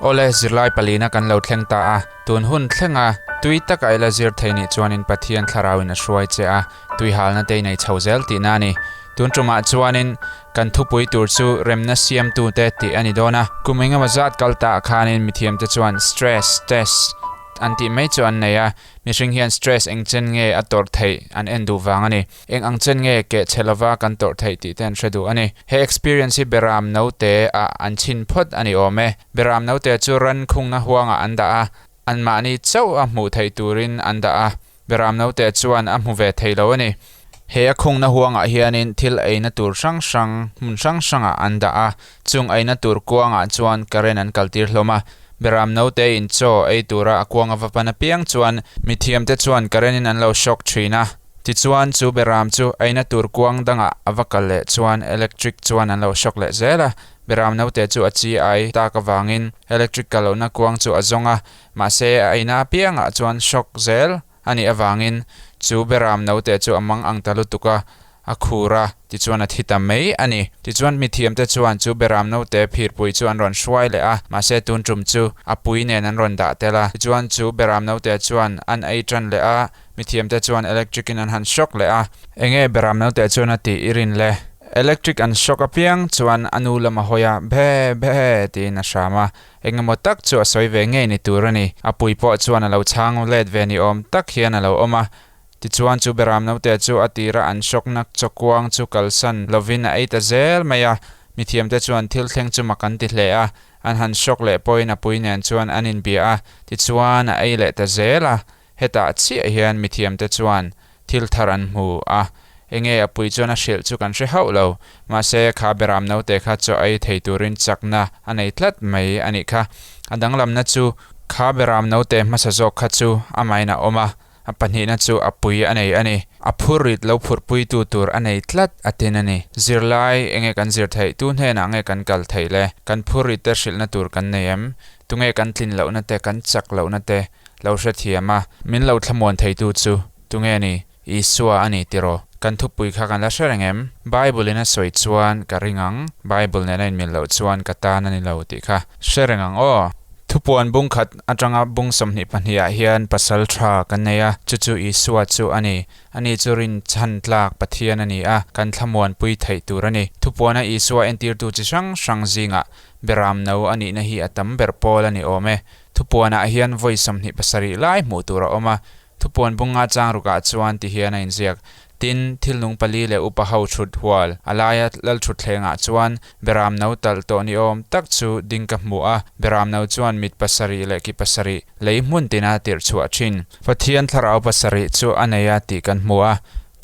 Awle, zirlai palina kan lo thleng ta a, tun hun thlenga tui taka ila zir thei nih chuanin Pathian thlarauin a hruai che a, tuihalna te i nei chho zel tihna a ni. Tun tumah chuanin kan thupui tur chu remna siamtute tih a ni dawn a. Kum engemaw zat kal ta ah khanin mithiamte chuan stress test an tih mai chu an nei a, mihring hian stress eng chen nge a tawrh theih an en duh vang a ni. Eng ang chen nge keh chhe lova kan tawrh theih tih te an hre duh a ni. He experience hi Beram note ah an chhin phawt a ni awm e. Beram note chu ran khungna huangah an dah a, anmahni chauh a hmuh theih turin an dah a, Beram note chuan a hmu ve thei lo a ni. He a khungna huangah hianin thil eina tur hrang hrang hmun hrang hrangah an dah a, chung eina tur kuangah chuan current an kaltir hlawm a. Beram note in chaw ei tura a kuang a va pan apiang chuan mithiamte chuan current in an lo shock thin a. Tichuan chu beram chu eina tur kuang dangah a va kal leh chuan electric chuan an lo shock leh zel a. Beram note chu a chi ai tak avangin electric kal lohna kuang chu a zawng a, mahse a eina apiangah chuan shock zel a nih avangin chu beram note chu a mang ang ta lutuk a, a khur a, tichuan a thi ta mai a ni. Tichuan mithiamte chuan chu beram note phirpui chu an rawn hruai leh a, mahse tun tum chu a pui nen an rawn dah tel a. Tichuan chu beram note chuan an ei tan leh a, mithiamte chuan electric in an han shock leh a. Enge beram note chuan a tih i rin le? Electric an shock apiang chuan a nu lam a hawi a, Bhe, bhe tiin a hram a. Engemaw tak chu a sawi ve ngei ni tur a ni. A pui pawh chuan a lo chhang let ve ni awm tak hian a lo awm a. Tichuan chu beram note chu a tira an shock-na chawkuang chu kalsan lovin a ei ta zel mai a. Mithiamte chuan thil thleng chu mak an ti hle a, an han shock leh pawhin a pui nen chuan an inbia a, tichuan a ei leh ta zel a. Hetah chiah hian mithiamte chuan thil thar an hmu a, enge a pui chuan a hrilh chu kan hre hauh lo. Mahse, kha beram note kha chaw ei thei turin chakna a nei tlat mai a nih kha. A danglamna chu kha beram note hmasa zawk kha chu amahin a awm a, a pahnihna chu a pui a nei a ni. A phurrit lo phurhpuitu tur a nei tlat a tin a ni. Zirlai enge kan zir theih? Tu hnenah nge kan kal theih le? Kan phurrit te hrilhna tur kan nei em? Tunge kan tlin lohna te, kan chak lohna te lo hrethiam a? Min lo thlamuan theitu chu tunge ni? Isua a ni tiraw? Kan thupui kha kan la hre reng em? Bible in a sawi chuan ka ring ang, Bible nen a inmil loh chuan ka tan a ni lo tih kha hre reng ang aw. Thupuan bung khat atanga bung 22 ah hian pasal tha kan nei a, chu chu Isua chu a ni. Ani chu rin chhan tlak Pathian a ni a, kan thlamuan pui theih tur a ni. Thupuana Isua entirtu chi hrang hrang zingah Beram no a nihna hi a tam ber pawl a ni awm e. Thupuanah hian vawi 27 lai hmuh tur a awm a, Thupuan bunga chang rukah chuan ti hian a inziak. Tin, thil nung pali leh upa ho thut hual, a laia lal thutthlengah chuan Beram no talh tawh ni awm tak chu ding ka hmu a, Beram no chuan mit pasarih leh ki pasarih lei hmun tina tirh chhuah thin. Pathian thlarau pasarih chu a nei a tih kan hmu a.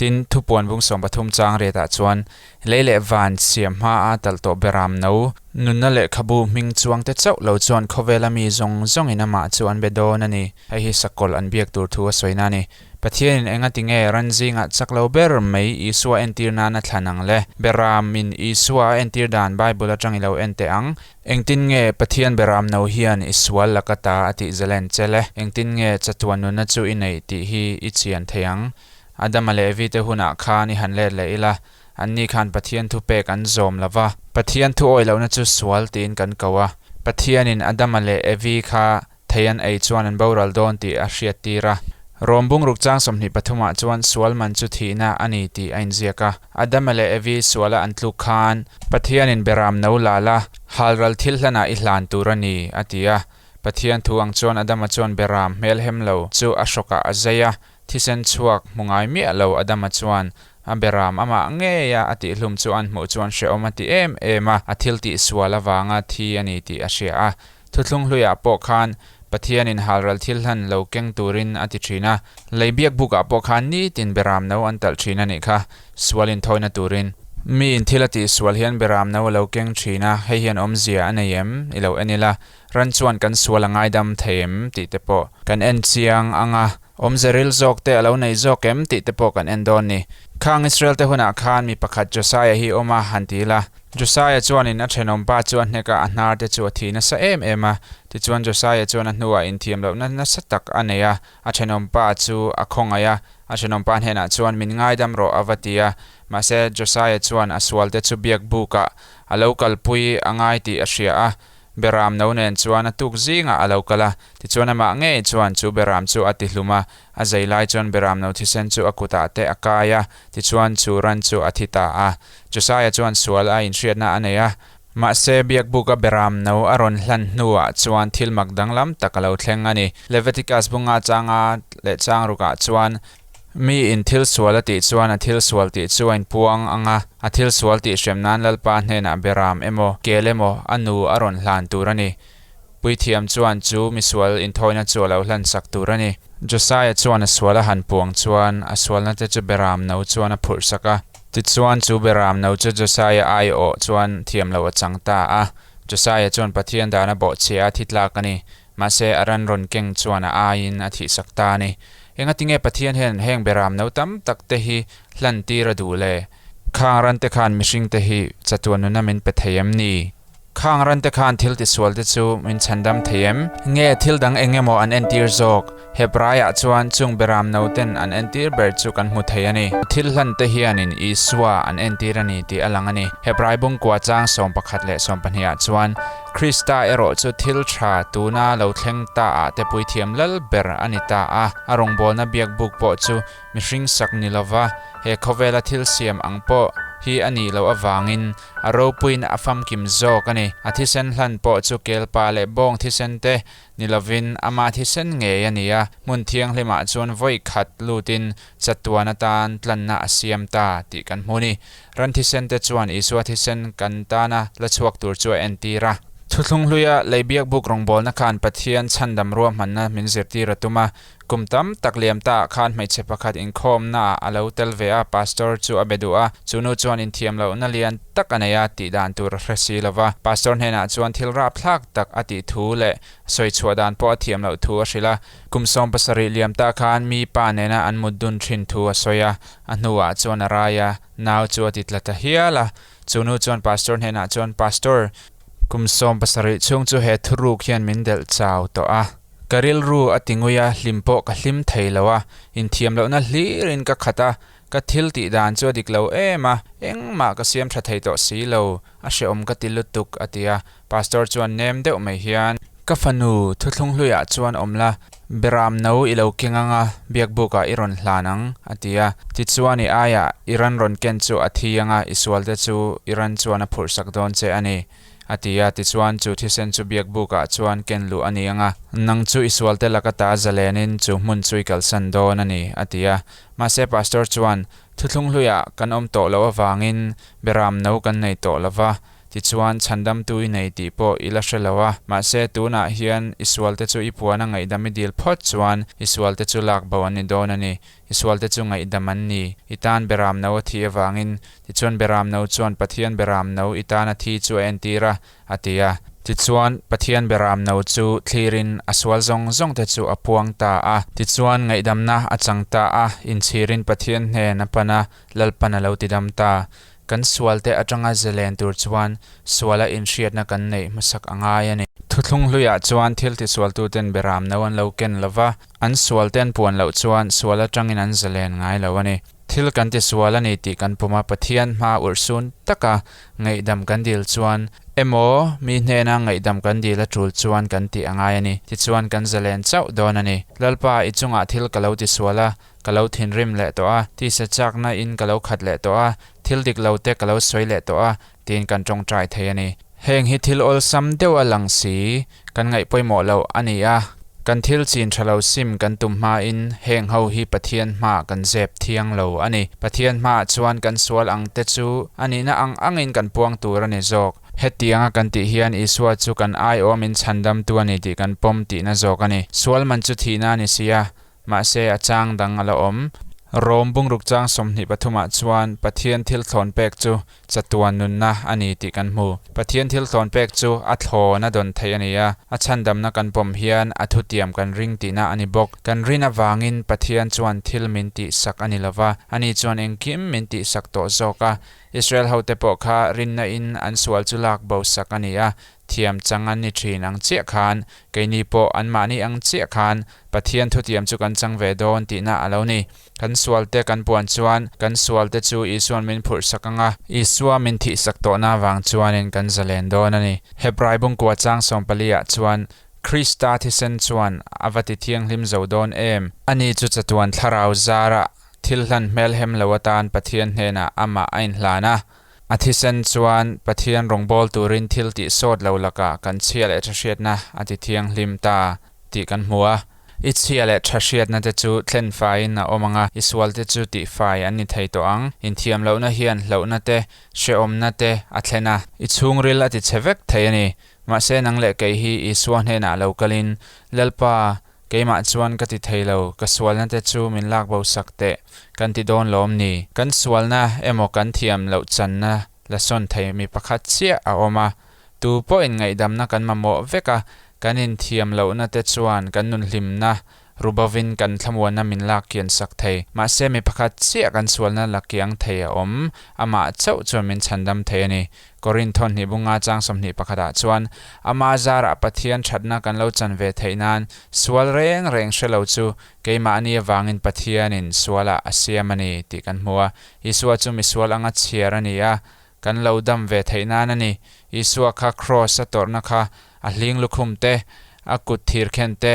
Tin, Thupuan bung 13 chang riatah chuan Lei leh van siam hmaa talh tawh Beram no, nunna lehkhabu hming chuangte chauh lo chuan khawvela mi zawng zawngin amah chu an be dawn a ni. Hei hi sakawlh an biak tur thu a sawina a ni. Pathianin enga ti nge ran zingah chak lo ber mai Isua entir nan a thlan ang le? Beram in Isua a entir dan Bible atang i lo en teh ang. Engtin nge Pathian Beram no hian i sual laka ta a tih zalen che le? Engtin nge chatuan nunna chu i neih tih hi i chian thei ang? Adama leh Evi te hunah khan i han let leh ila, anni khan Pathian thu pek an zawm lo va. Pathian thu awih lohna chu sual tiin kan ko a. Pathianin Adama leh Evi kha thei an ei chuan an boral dawn tih a hriattir a. Rom bungruk chang 23 ah chuan sual man chu thihna a ni tih a inziak a. Adama leh Evi suala an tluk khan, Pathianin Beram no la la, halral thil hlanah i hlan tur a ni, a ti a. Pathian thu ang chuan Adama chuan Beram hmelhem lo chu a hrawkah a zai a, Thisen chhuak hmu ngai miah lo Adama chuan a beram amah ngei a a tihhlum chu an hmuh chuan hrehawm a ti em em a, a thil tih sual avanga thi a ni tih a hria a. Thuthlung hluiah pawh khan Pathianin halral thil hlan lo keng turin a ti thin a, lei biak bukah pawh khan nitin beram no an talh thin a nih kha, sual inthawina turin. Miin thil a tih sual hian beram no a lo keng thin a, hei hian awmzia a nei em? I lo en ila, ran chuan kan sual a ngaidam thei em? tih te pawh kan en chiang ang a. Awmze ril zawk te a lo nei zawk em tih te pawh kan en dawn ni. Khang Israel te hunah khan mi pakhat Josiah hi awm a, han ti ila. Josiah chuanin a thenawm pa chu a hnek a, a hnar te chu a thi nasa em em a. Tichuan Josiah chuan a hnuah inthiam lohna nasa tak a nei a, a thenawm pa chu a khawngaih a, a thenawm pa hnenah chuan min ngaidam rawh a va ti a. Mahse Josiah chuan a sual te chu biak bukah a lo kalpui a ngai tih a hria a. Beram no nen chuan a tuk zingah a lo kal a, tichuan amah ngei chuan chu beram chu a tihlum a, a zei lai chuan beram no thisen chu a kutah te a kai a, tichuan chu ran chu a thi ta a. Josiah chuan sual a inhriatna a nei a, mahse biakbuka beram no a rawn hlan hnuah chuan thil mak danglam tak a lo thleng a ni. Leviticus bunga changa leh chang rukah chuan Mi in thil sual a tih chuan a thil sual tih chu a inpuang ang a, a thil sual tih hrem nan Lalpa hnenah beram emaw, kel emaw a nu a rawn hlan tur a ni. Puithiam chuan chu misual inthawina chu a lo hlan sak tur a ni. Josiah chuan a sual a han puang chuan a sualna te chu beram no chuan a phurh sak a. Tichuan chu beram no chu Josiah aiawh chuan thiam loh a chang ta a. Josiah chuan Pathian dan a bawhchhia a thi tlak a ni. Mahse, a ran rawn keng chuan a aiin a thihsak ta a ni. Engatinge Pathian hian heng beram no tam tak te hi hlan tir a duh le? Khang ran te khan mihring te hi chatuan nuna min pe thei em ni? Khang ran te khan thil tisual te chu min chhandam thei em? Nge thil dang eng emaw an entir zawk? Hebraiah chuan chung beram no ten an entir ber chu kan hmu thei a ni. Thil hlan te hianin Isua an entir a ni tih a lang a ni. Hebrai bungkua chang 11 leh 12 ah chuan Krista erawh chu thil tha tuna lo thleng ta ah te puithiam lal ber a ni ta a, a rawngbawlna biak buk pawh chu mihring sak ni lova he khawvela thil siam ang pawh hi a nih loh avangin a ropuiin a famkim zawk a ni. A thisen hlan pawh chu kelpa leh bawng thisen te ni lovin ama thisen ngei a ni a, hmun thianghlimah chuan vawi khat lutin chatuan atan tlanna a siam ta tih kan hmu ni. Ran thisen te chuan Isua thisen kan tana la chhuak tur chu a entir a. Thuthlung hluia lei biakbuk rawngbawlna khan Pathian chhandam ruahmanna min zirtir a tum a. Kum tam tak liam taah khan hmeichhe pakhat inkhawmnaah a lo tel ve a, pastor chu a be duh a, chu nu chuan inthiam lohna lian tak a nei a, tih dan tur a hre si lo va. Pastor hnenah chuan thil rapthlak tak a tih thu leh sawi chhuah dan pawh a thiam loh thu a hrilh a. Kum 70 liam tah khan mi pa nena an mut dun thin thu a sawi a, a hnuah chuan a rai a, nau chu a ti tla ta hial a. Chu nu chuan pastor hnenah chuan, Pastor, kum 70 chhung chu he thuruk hian min delh chau tawh a. Ka rilru a ti ngui a, hlim pawh ka hlim thei lo a, inthiam lohna hlirin ka khat a, ka thil tih dan chu a dik lo em a, engmah ka siam tha thei tawh si lo, a hrehawm ka ti lutuk, a ti a. Pastor chuan nem deuh mai hian, Ka fanu, thuthlung hluiah chuan awm la, beram no i lo keng ang a, biakbukah i rawn hlan ang, a ti a. Tichuan i aiah i ran rawn ken chu a thi ang a, i sualte chu i ran chuan a phurhsak dawn che a ni. A ti a, tichuan chu thisen chu biakbukah chuan ken luh a ni ang a, nang chu i sualte laka ta zalenin chu hmun chu i kalsan dawn a ni, a ti a. Mahse pastor chuan, Thuthlung hluiah kan awm tawh loh avangin beram no kan nei tawh lo va, tichuan chhandamtu i nei tih pawh i la hre lo a, mahse tunah hian i sualte chu i puana ngaihdam i dil phawt chuan i sualte chu lak bo an ni dawn a ni. I sualte chu ngaihdam an ni. I tan beram no a thi avangin, tichuan beram no chuan Pathian beram no i tana thi chu a entir a, a ti a. Tichuan, Pathian beram no chu thlirin a sual zawng zawng te chu a puang ta a. Tichuan, ngaihdamna a chang ta a, inchhirin Pathian hnen a pan a, Lalpan a lo tidam ta. Kan sualte atanga zelen tur chuan suala inhriatna kan neih hmasak a ngai a ni. Thuthlung hluiah chuan thil tisualtuten beram no an lo ken lova, An sual te an puan loh chuan sual atangin an zalen ngai lo a ni. Thil kan ti sual a ni tih kan pum a, Pathian hma urhsun taka ngaihdam kan dil chuan emaw mi hnena ngaihdam kan dil a tul chuan kan tih a ngai a ni. Tichuan kan zalen chauh dawn a ni. Lalpa, i chungah thil ka lo ti sual a, ka lo thinrim leh tawh a, tisa chakna in ka lo khat leh tawh a, thil dik lo te ka lo sawi leh tawh a, tiin kan tawngtai thei a ni. Heng hi thil awlsam deuh a lang si, kan ngaih pawimawh loh a ni a. Kan thil chin tha lo sim kan tum hmain heng ho hi Pathian hmaah kan zep thiang lo a ni. Pathian hmaah chuan kan sual ang te chu a nihna ang angin kan puang tur a ni zawk. Hetianga kan tih hian Isua chu kan aiawmin chhandamtu a ni tih kan pawm tihna zawk a ni. Sual man chu thihna a ni si a, Mahse, a chang dang a la awm. Rom bungruk chang 23 ah chuan Pathian thil thlawn pek chu chatuan nunna a ni tih kan hmu. Pathian thil thlawn pek chu a thlawn a dawn theih a ni a, a chhandamna kan pawm hian a thutiam kan ring tihna a ni bawk. Kan rin avangin Pathian chuan thil min tihsak a ni lova, ani chuan engkim min tihsak tawh zawk a. Israel hote pawh kha rinna in an sual chu lak bo sak a ni a. thiam chang an ni thin ang chiah khan, keini pawh anmahni ang chiah khan Pathian thutiam chu kan chang ve dawn tihna a lo ni. Kan sualte kan puan chuan kan sualte chu Isua'n min phurhsak ang a, Isua min thihsak tawhna avang chuanin kan zalen dawn a ni. Hebrai bungkua chang sawmpali-ah chuan Krista thisen chuan a va ti thianghlim zo dawn em? Ani chu chatuan thlarau zarah thil hlan hmelhem lo atan Pathian hnenah amah a inhlan a. A thisen chuan Pathian rawngbâwl turin thil tih sâwt lo lakah kan chhia leh tha hriatna a ti thianghlim ta tih kan hmu a. I chhia leh tha hriatna te chu thlen faiin a awm ang a, i sualte chu tih fai an ni thei tawh ang. Inthiam lohna hian hlauhna te, hrehawmna te a thlen a, i chhungril a ti chhe vek thei a ni. Mahse nang leh kei hi Isua hnenah lo kalin, Lalpa, Keimah chuan ka ti thei lo, ka sualna te chu min lak bo sak teh, kan ti dawn lawm ni? Kan sualna emaw kan thiam loh channa la sawn thei mi pakhat chiah a awm a, tu pawhin ngaihdamna kan mamawh vek a, kan inthiam lohna te chuan kan nunhlimna rubovin kan thlamuanna min lak kian sak thei. Mahse mi pakhat chiah kan sualna la kiang thei a awm, amah chauh chuan min chhandam thei a ni. Korinth thawhnih bunga chang 21 ah chuan, Ama zarah Pathian thatna kan lo chan ve theih nan sual reng reng hre lo chu keimahni avangin Pathianin sualah a siam a ni tih kan hmu a. Isua chu misual anga chhiar a ni a, kan lo dam ve theih nan a ni. Isua kha kraws a tawrhna kha a hling lukhum te, a kut thir khen te,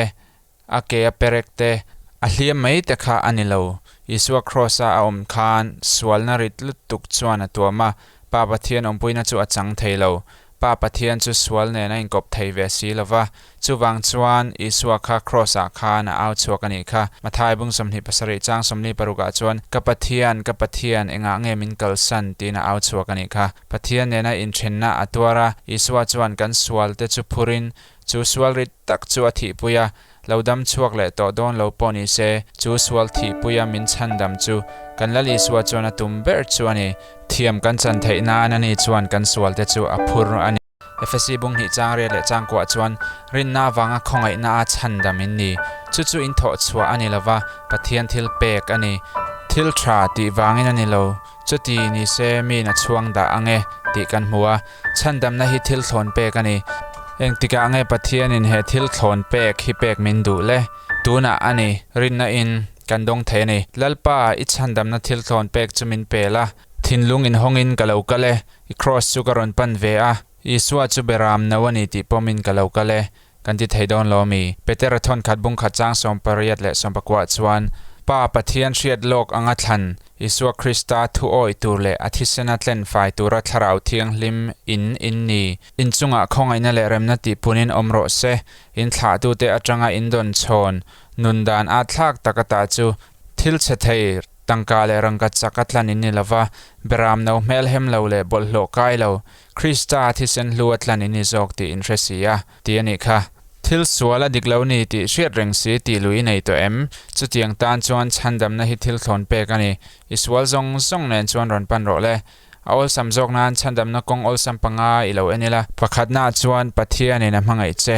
A ke a perek te, a hliam mai te kha a ni lo. Isua Kraws-a a awm khan sualna rit lutuk chuan a tuam a, Pa Pathian awmpuina chu a chang thei lo. Pa Pathian chu sual nen a inkawp thei ve si lo va. Chuvang chuan Isua kha Kraws-ah khan a au chhuak a nih kha. Mathai bung 27 chang 46 ah chuan, Ka Pathian, ka Pathian, engah nge min kalsan? tiin a au chhuak a nih kha. Pathian nena inthenna a tuar a, Isua chuan kan sualte chu phurin Chu sual rit tak chu a thihpui a, lo dam chhuak leh tawh dawn lo pawh ni se, chu sual thihpuia min chhandam chu kan Lal Isua chuan a tum ber chu a ni. Thiam kan chan theih nan a ni chuan kan sualte chu a phur a ni. Efesi bung hnih chang riat leh chang kuah chuan rinna avanga khawngaihna a chhandam in ni. Chu chu in thawh chhuah a ni lova, Pathian thil pek a ni. Thil tha tih vangin a ni lo. Chuti ni se miin a chhuang dah ang e tih kan hmu a, chhandamna hi thil thlawn pek a ni. Engtikah nge Pathianin he thil thlawn pek hi pek min duh le? Tunah a ni, rinna in kan dawng thei a ni. Lalpa, i chhandamna thil thlawn pek chu min pe la, thinlung inhawngin ka lo kal e, i kraws chu ka rawn pan ve a, Isua chu beram no a ni tih pawmin ka lo kal e, Kan ti thei dawn lo mi? Petera thawnkhat bungkhat chang 80 leh 19 chuan, Pa Pathian hriat lawk anga thlan, Isua Krista thu awih tur leh a thisena tlen fai tura Thlarau Thianghlim in in ni. In chungah khawngaihna leh remna tih punin awm rawh se. In thlahtute atanga in dawn chhawn, nun dan at thlak tak ata chu thil chhe thei, tangka leh rangka chak a tlan in ni lova, beram no hmelhem lo leh bawlhhlawh kai lo, Krista thisen hlu a tlan in ni zawk tih in hre si a, ti a nih kha. Thil sual a dik lo ni tih hriat reng si tih lui i nei tawh em? Chutiang tan chuan chhandamna hi thil thlawn pek a ni. I sual zawng zawng nen chuan rawn pan rawh le. A awlsam zawk nan chhandamna kawng awlsam panga i lo en ila. Pakhatnaah chuan Pathianin a hmangaih che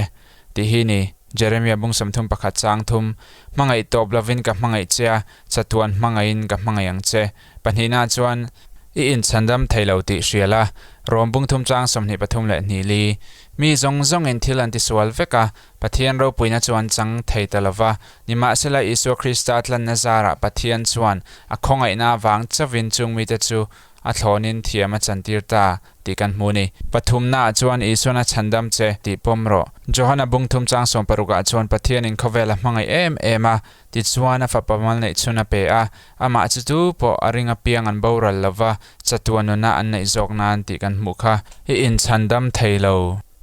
tih hi ni. Jeremia bung 31 chang thum, Hmangaih tawp lovin ka hmangaih che a, chatuan hmangaihin ka hmangaih ang che. Pahnihnaah chuan, I inchhandam thei lo tih hria la, Rom bung thum chang 23 leh hnih li. Mi zawng zawngin thil an tisual vek a, Pathian ropuina chu an chang thei ta lo va. Nimahsela Isua Krista tlanna zarah Pathian chuan a khawngaihna avang chauvin chung mite chu a thlawnin thiam a chantir ta tih kan hmu ni. Pathumnaah chuan Isuan a chhandam che tih pawm rawh. Johana bung thum chang sawmparukah chuan Pathianin khawvel a hmangaih em em a, Tichuan a fapa mal neih chhun a pe a, amah chu tu pawh a ring apiang an boral lo va, chatuan nuna an neih zawk nan tih kan hmuh kha. I inchhandam thei lo.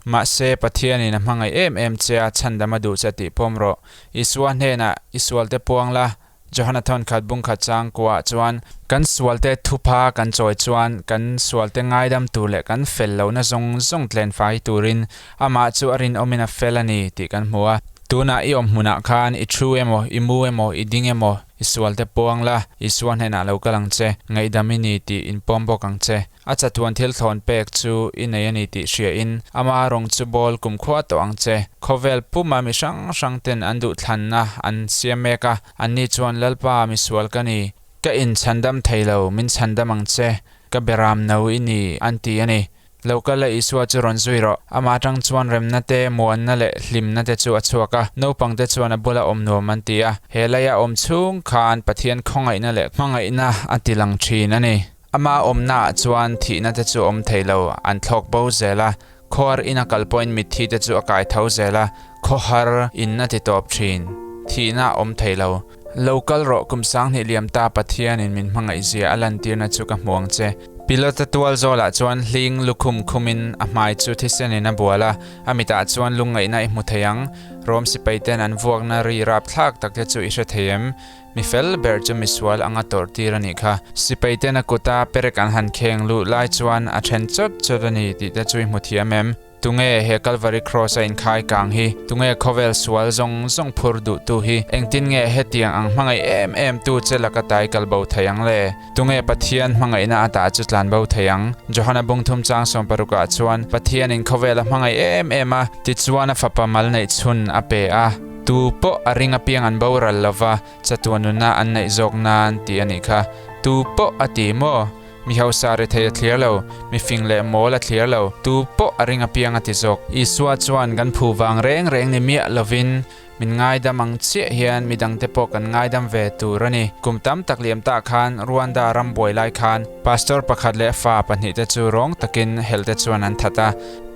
Mahse, Pathianin a hmangaih em em che a, chhandam a duh che tih pawm rawh. Isua hnenah i sualte puang la, Johana thawnkhat bungkhat chang kuah chuan, Kan sualte thupha kan chawi chuan kan sualte ngaidam tur leh kan fel lohna zawng zawng tlen fai turin amah chu a rinawmin a fel a ni tih kan hmu a. Tunah i awm hmunah khan i thu emaw, i mu emaw, i ding emaw, i sualte puang la, Isua hnenah lo kal ang che, ngaihdam i ni tih inpawm bawk ang che. A chatuan thil thlawn pek chu i nei a ni tih hriain ama rawng chu bawl kumkhua tawh ang che. Khawvel puma mi hrang hrang ten an duhthlanna an siam mek a, anni chuan Lalpa misual ka ni, ka inchhandam thei lo, min chhandam ang che, ka beram no i ni, an ti a ni. Lo kal la Isua chu rawn zui rawh. Amah atang chuan remna te, muanna leh hlimna te chu a chhuak a, naupang te chuan a bula awm nuam an ti a. He leia awm chhung khan Pathian khawngaihna leh hmangaihna a ti lang thin a ni. Ama awmna ah chuan thihna te chu awm thei lo, an thlawk bo zel a, khuar in a kal pawhin mitthi te chu a kai tho zel a, khawhar in a ti tawp thin. Thihna a awm thei lo. Lo kal rawh kum sanghnih liam ta Pathianin min hmangaihzia a lantirna chu ka hmu ang che. Pilota tual zawlah chuan hling lukhum khumin a hmai chu thisenin a bual a, a mitah chuan lungngaihna i hmu thei ang. Rom sipaiten an vuakna ri rapthlak tak te chu i hre thei em? Mi fel ber chu misual anga tawrh tir a nih kha. Sipaiten a kuta perek an han kheng luh lai chuan a then chawt chawt a ni tih te chu i hmu thiam em? Tunge he Kalvari Kraws a inkhai kang hi? Tunge khawvel sual zawng zawng phur duhtu hi? Engtin nge hetiang ang hmangaih em em tu che laka tai kal bo thei ang le? Tunge Pathian hmangaihna ata chu tlan bo thei ang? Johana bungthum chang sawmparukah chuan Pathianin khawvel a hmangaih em em a, tichuan a fapa mal neih chhun a pe a. Tu pawh a ring apiang an boral lova, chatuan nuna an neih zawk nan tih a nih kha. Tu pawh a ti maw? Mi hausa rethei a thlir lo, mi fing leh mawl a thlir lo, tu pawh a ring apiang a ti zawk. Isua chuan kan phu vang reng reng ni miah lovin min ngaidam ang chiah hian mi dangte pawh kan ngaidam ve tur a ni. Kum tam tak liam tah khan Rwanda ram buai lai khan pastor pakhat leh fa pahnihte chu rawng takin helte chuan an that a.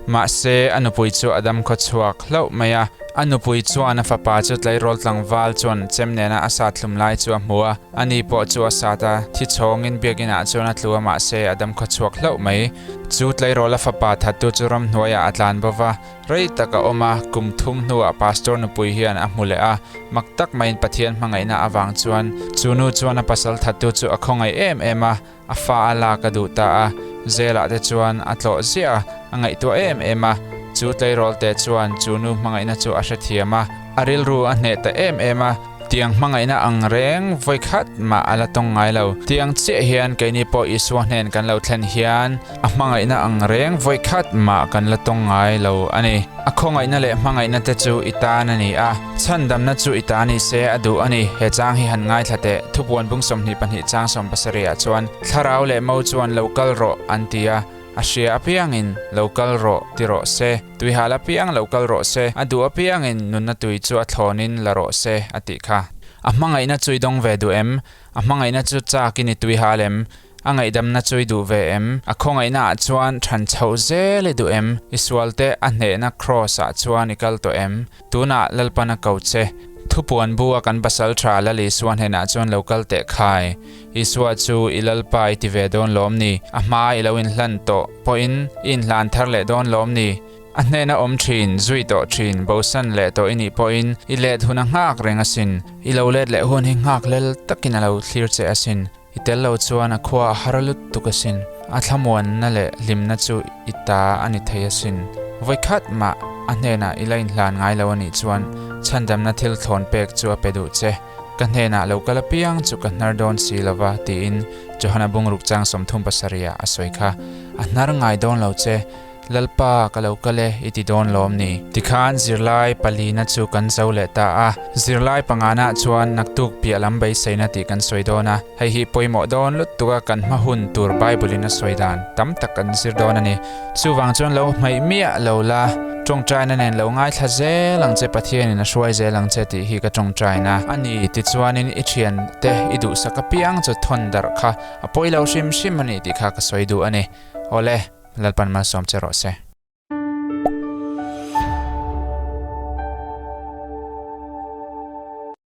Mahse, a nupui chu a dam khawchhuak hlauh mai a. A nupui chuan a fapa chu tleirawl tlangval chuan chem nena a sat hlum lai chu a hmu a. Ani pawh chu a sat a, thi chhawngin biakinah chuan a tlu a mahse a dam khawchhuak hlauh mai. Chu tleirawl a fapa thattu chu ramhnuaiah a tlan bo va, rei tak a awm a, kum thum hnuah pastor nupui hian a hmu leh a. Mak tak maiin Pathian hmangaihna avang chuan chu nu chuan a pasal thattu chu a khawngaih em em a, A fa a lak a duh ta a, Zelah te chuan a tlawh ziah a, a ngaihtuah em em a. Chu tleirawl te chuan chu nu hmangaihna chu a hrethiam a, a rilru a hneh ta em em a. Tiang hmangaihna ang reng vawi khat mah a la tawng ngai lo. Tiang chiah hian keini pawh Isua hnen kan lo thlen hian a hmangaihna ang reng vawi khat mah kan la tawng ngai lo a ni. A khawngaihna leh hmangaihna te chu i tan a ni a, chhandamna chu i ta ni se a duh a ni. He chang hi han ngaithla teh, Thupuan bung 22 chang 70 ah chuan, Thlarau leh mo chuan lo kal rawh an ti a, a hria apiangin lo kal rawh ti rawh se, tuihal apiang lo kal rawh se, a duh apiangin nunna tui chu a thlawnin la rawh se a tih kha. A hmangaihna chu i dawng ve duh em? A hmangaihna chu chakin i tuihal em? A ngaihdamna chu i duh ve em? A khawngaihna ah chuan than chhoh zel i duh em? I sualte a hnehna Kraws ah chuan i kal tawh em? Tunah Lalpan a ko che. Thupuan bu a kan pasal tha Lal Isua hnenah chuan lo kal teh khai. Isua chu i Lalpa i ti ve dawn lawm ni? A hma i lo inhlan tawh pawhin i inhlan thar leh dawn lawm ni? A hnena awm thin, zui tawh thin, bosan leh tawh i nih pawhin i let hun a nghak reng asin. I lo let leh hun hi nghak lel takin a lo thlir che asin. I tel lo chuan a khua a har lut tuk asin. A thlamuanna leh hlimna chu i ta a ni thei asin. Vawikhat mah a hnenah i la inhlan ngai lo a nih chuan chhandamna thil thlawn pek chu a pe duh che. Ka hnenah lo kal apiang chu ka hnar dawn si lova tiin Johana bungruk chang 37 ah a sawi kha. A hnar ngai dawn lo che. Lalpa, ka lo kal e, i ti dawn lawm ni? Tikhan zirlai palina chu kan zo leh ta a. Zirlai pangana chuan naktuk piah lam beiseina tih kan sawi dawn a. Hei hi pawimawh dawn lutuk a kan hma hun tur Bible-in a sawi dan tam tak kan zir dawn a ni. Chuvang chuan lo hmaih miah lo la, tawngtaina nen lo ngaithla zel ang che Pathianin a hruai zel ang che tih hi ka tawngtaina a ni. Tichuanin i thiante i duhsak apiang chu thawn darh kha a pawi lo hrim hrim a ni tih kha ka sawi duh a ni. Awle. Lalpan malsawm che rawh se.